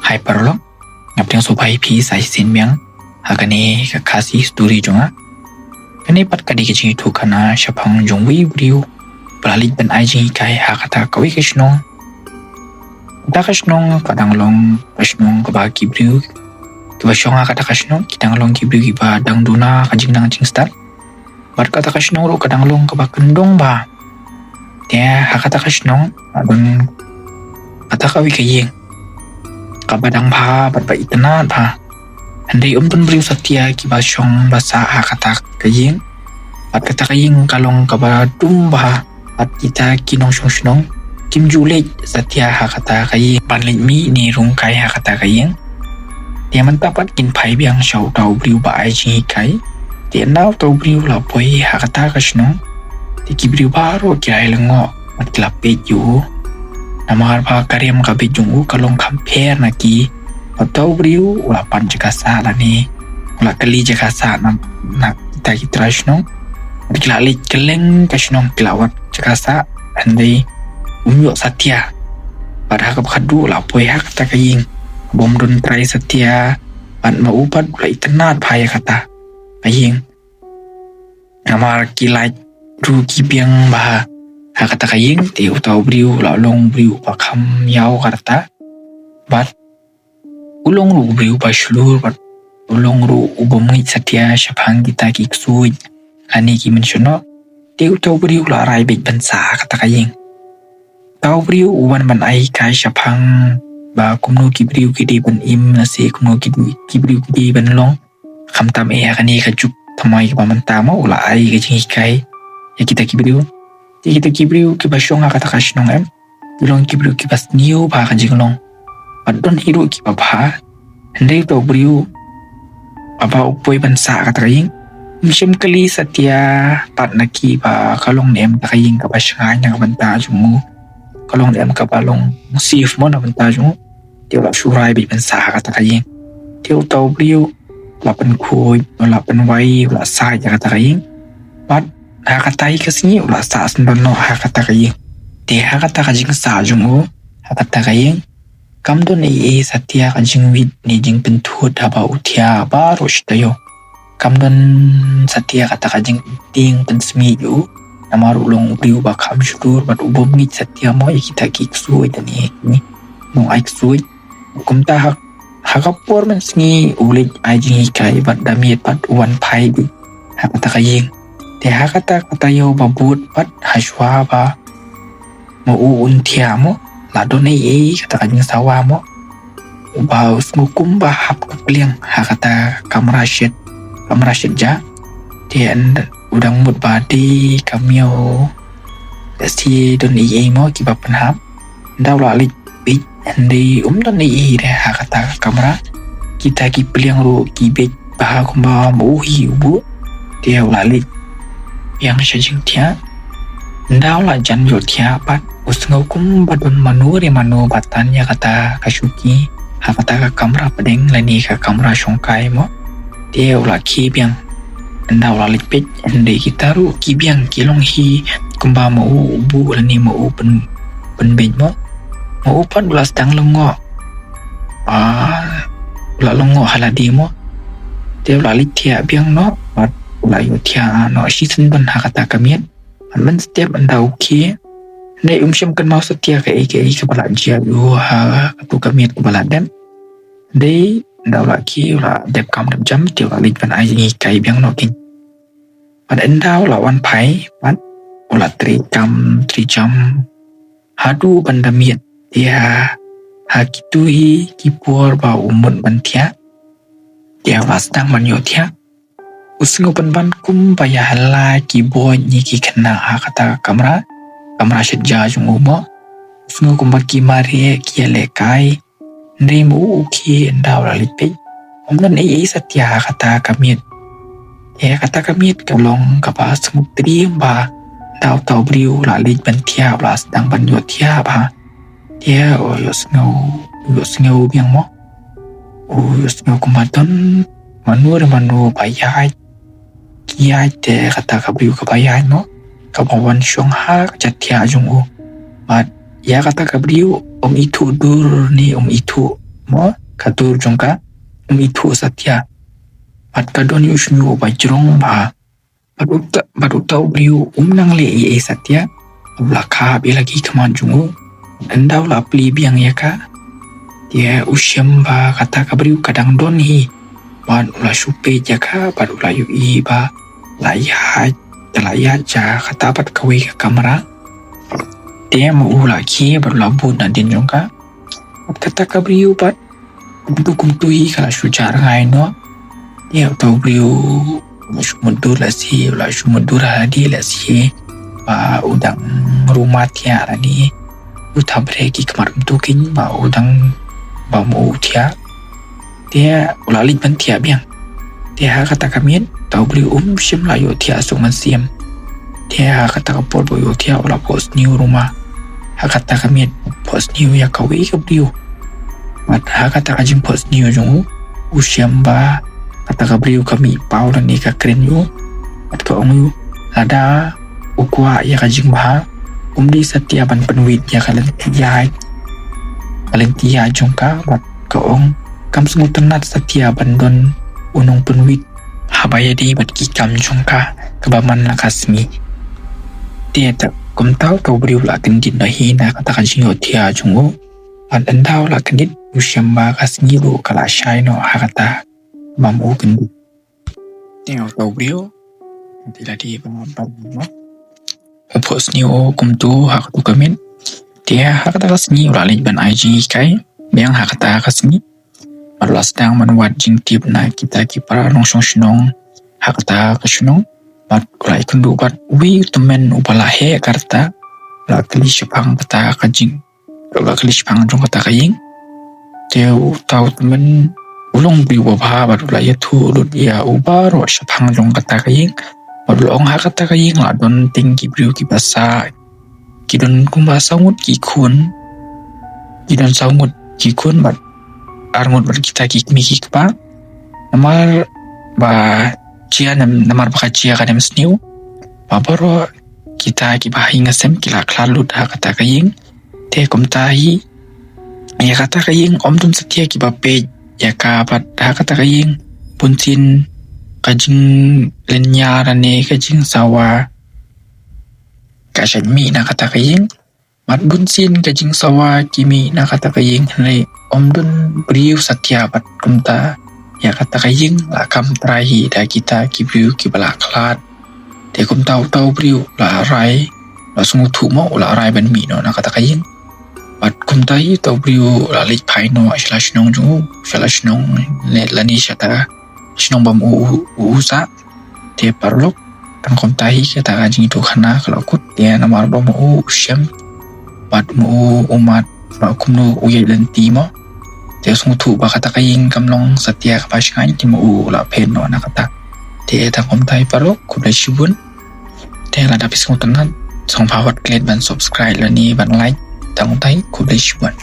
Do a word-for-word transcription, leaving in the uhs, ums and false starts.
Ai paralok, nga pdiang sngewbha ïa phi sa shisien biang ha kane ka Khasi story jong nga. Kane pat ka dei ka jingïathuhkhana shaphang jong uwei u briew ba la leit ban ai jinghikai ha kata kawei ka shnong. Kata ka shnong ka dang long ka shnong kaba ki briew kiba shong ha kata ka shnong ki dang long ki briew kiba dang duna ka jingnang jingstad. Bad kata ka shnong ruh ka dang long kaba kyndong bha. Te ha kata ka shnong ka don kata kawei ka ïing kaba dang bha bad ba itynnad bha. Hynrei ym don briew satia kiba shong ba sah ha kata ka ïing. Bad kata ka ïing ka long kaba dum bha. Bad kita ki nongshong shnong kim ju leit satia ha kata ka ïing ban leit mih ne rung kai ha kata ka ïing. Te mynta pat kin phai biang sha uta u briew ba ai jinghikai. Te ynda uta u briew u la poi ha kata ka shnong, te ki briew baroh ki la ïa lyngngoh bad ki la peit ïa u. Namar ba ka riam ka beit jong u ka long kham pher na ki. Uta u briew u la pan jaka sah lane u la kylli jaka sah na, na kita ki trai shnong. Bad ki la leit kylleng ka shnong ki la wad jaka sah, hynrei um ïoh satia. Bad ha kaba khatduh u la poi ha kata ka ïing bym don trai satia. Bad ma u pat u la itynnad bha ïa kata ka ïing. Namar ki light ruh ki biang bha ha kata ka ïing. Te uta u briew u la long u briew uba kham ïaw ka rta. Bad u long ruh u briew uba shlur bad u long ruh u bym ngeit satia shaphang kita ki ksuid lane ki mynsiem noh. Te uta u briew u la rai beit ban sah ha kata ka ïing. Uta u briew u wan ban ai hikai shaphang ba kumno ki briew ki dei ban im lane kumno ki, ki briew ki dei ban long. Khamtam eh ha kane ka juk thymmai kaba mynta mo u la ai ka jinghikai ïa kita ki briew. Te kita ki briew kiba shong ha kata ka shnong em ki long ki briew kiba sniew bha ka jinglong. Bad don hi ruh kiba bha. Hynrei uta u briew haba u poi ban sah ha kata ka ïing um shym kylli satia pat na ki ba ka long ne em kata ka ïing kaba shngaiñ na ka bynta jong u. Ka long ne em kaba long safe mo na bynta jong u. Te u la shu rai beit ban sah ha kata ka ïing. Te uta u briew u la pynkhuid, u la pynwai, u la sah ha kata ka ïing. Bad ha kata hi ka sngi u la sah sngewdon noh ha kata ka ïing. Te ha kata ka jingsah jong u ha kata ka ïing kam don ei ei satia ka jingwit ne jingpynthut haba u thiah baroh shi taïew. Kam don satia kata ka jingtieng pynsmit ïa u. Namar u long u briew uba kham shlur bad u bym ngeit satia mo ïa kita ki ksuid ne ki nong ai ksuid. Kumta ha, ha ka por mynsngi u leit ai jinghikai bad da miet pat u wan phai beit ha kata ka ïing. Te ha kata ka taïew ba bud pat ha shuwa ba ma u un thiah mo la don ei ei kata ka jingsawa mo. Uba u sngew kumba hap ka pliang ha kata ka kamra shet, kamra shet ja. Te ynda u dang mut ba dei ka miaw da shi don ei ei mo kiba pynhap. Ynda u la leit beit hynrei um don ei ei re ha kata ka kamra. Kita ki pliang ruh ki beit bha kumba ma u hi u buh. Te u la leit biang sha jingthiah. Ynda u la jan ïoh thiah pat u sngew kumba don mano re mano ba tan ïa kata ka shuki ha kata ka kamra pdeng lane ka kamra shongkai mo. Te u la khie biang. Ynda u la leit peit hynrei kita ruh ki biang ki long hi kumba ma u u buh lane ma u pyn, pynbeit mo. Ma u pat u la sdang lyngngoh. Ah, u la lyngngoh ha lade mo. Te u la leit thiah biang noh bad u la ïoh thiah noh shisien ban ha kata ka miet. Mynstep ynda u khie ne um shym kynmaw satia kaei kaei kaba la jia ïa u ha katu ka miet kaba la dep. Dei ynda u la khie u la dep kam dep jam te u la leit ban ai jinghikai biang noh kein. Bad ynda u la wan phai bad u la trei kam trei jam haduh ban da miet. Te ha, ha kitu hi ki por ba u mut ban thiah te u la sdang ban ïoh thiah. U sngew pynban kumba ïa hala ki boit ne ki khynnah ha kata ka kamra, kamra shet ja jong u mo. U sngew kumba ki mareh ki ïalehkai. Hynrei ma u u khie ynda u la leit peit um don ei ei satia ha kata ka miet. Te kata ka miet ka long kaba sngewtriem bha. Ynda uta u briew u la leit ban thiah u la sdang ban ïoh thiah bha. Te u ïohsngew, u ïohsngew biang mo. U ïohsngew kumba don mano re mano ba ïaid, ki ïaid te kata ka briew kaba ïaid mo, kaba wan shong ha ka jaka thiah jong u. Bad ïa kata ka briew um ithuh dur ne um ithuh mo, ka dur jong ka, um ithuh satia. Bad ka don ïa u shñiuh uba jrong bha. Bad uta, bad uta u briew um nang leh ei ei satia. U la khap ïa la ki khmat jong u. Ynda u la plie biang ïa ka, te u shem ba kata ka briew ka dang don hi. Bad u la shu peit ïa ka, bad u la ïohi ba la ïaid, la ïaid sha kata bad kawei ka kamra. Te ma u la khie bad u la bud nadien jong ka. Bad kata ka briew bad kumtu kumtu hi ka la shu jah rngai noh. Te uta u briew u la shu mutdur lehse, u la shu mutdur ha lade lehse ba u dang ruma thiah lane u thabreh ki khmat kumtu keiñ ba u dang bam u thiah. Te u la leit ban thiah biang. Te ha kata ka miet uta u briew um shym la ïoh thiah suk mynsiem. Te ha kata ka por ba u ïoh thiah u la phohsniew ruma. Ha kata ka miet phohsniew ïa kawei ka briew. Bad ha kata ka jingphohsniew jong u, u shem ba kata ka briew ka mih paw lane ka kren ïa u. Bad ka ong ïa u, lada u kwah ïa ka jingbha, um dei satia ban pynwit ïa ka lynti ïaid, ka lynti ïaid jong ka. Bad ka ong, kam sngewtynnat satia ban don u nongpynwit haba ïadei bad ki kam jong ka kaba man la ka sngi. Te kumta uta u briew u la kyndit noh hi na kata ka jingïohthiah jong u. Bad ynda u la kyndit u shem ba ka sngi ruh ka la shai noh ha kata ba ma u kyndit. Te uta u briew, te la dei ba, ba, ba u phohsniew kumtu ha katu ka miet. Te ha kata ka sngi u la leit ban ai jinghikai biang ha kata ka sngi. Bad u la sdang ban wad jingtip na kita ki para nongshong shnong ha kata ka shnong. Bad u la ïakynduh bad uwei u tymmen uba la heh ka rta. U la kylli shaphang kata ka jing, u la kylli shaphang jong kata ka ïing. Te uta u tymmen u long briew uba bha bad u la ïathuh lut ïa u baroh shaphang jong kata ka ïing. Bad u la ong ha kata ka ïing la don teng ki briew kiba sah, ki don kumba saw ngut ki khun, ki don saw ngut ki khun bad ar ngut bad kita ki kmie ki kpa. Namar ba jia nem, namar ba ka jia ka nemsniew, ba baroh kita kiba ha ïing ha sem ki la khlad lut ha kata ka ïing. Te kumta hi ïa kata ka ïing ym don satia kiba peit ïa ka bad ha kata ka ïing bunsien ka jinglynñiar ne ka jingsawa ka shait mih na kata ka ïing. Bad bunsien ka jingsawa ki mih na kata ka ïing, hynrei ym don briew satia bad kumta ïa kata ka ïing la kham trai hi da kita ki briew kiba la khlad. Te kumta uta u briew u la rai, la sngewthuh mo, u la rai ban mih noh na kata ka ïing. Bad kumta hi uta u briew u la leit phai noh sha la shnong jong u, sha la shnong ne lane sha ta shnong ba ma u u sah. Te paralok, tang kumta hi kata ka jingïathuhkhana ka la kut. Te namar ba ma u u shem bad ma u u mad ba kumno u ïaid lynti mo. Te u sngewthuh ba kata ka ïing kam long satia kaba shngaiñ, te ma u u la phet noh na kata. Te tang kumta hi paralok, khublei shibun. Te lada phi sngewtynnat, sngewbha wat klet ban subscribe lane ban like. Tang kumta hi, khublei shibun.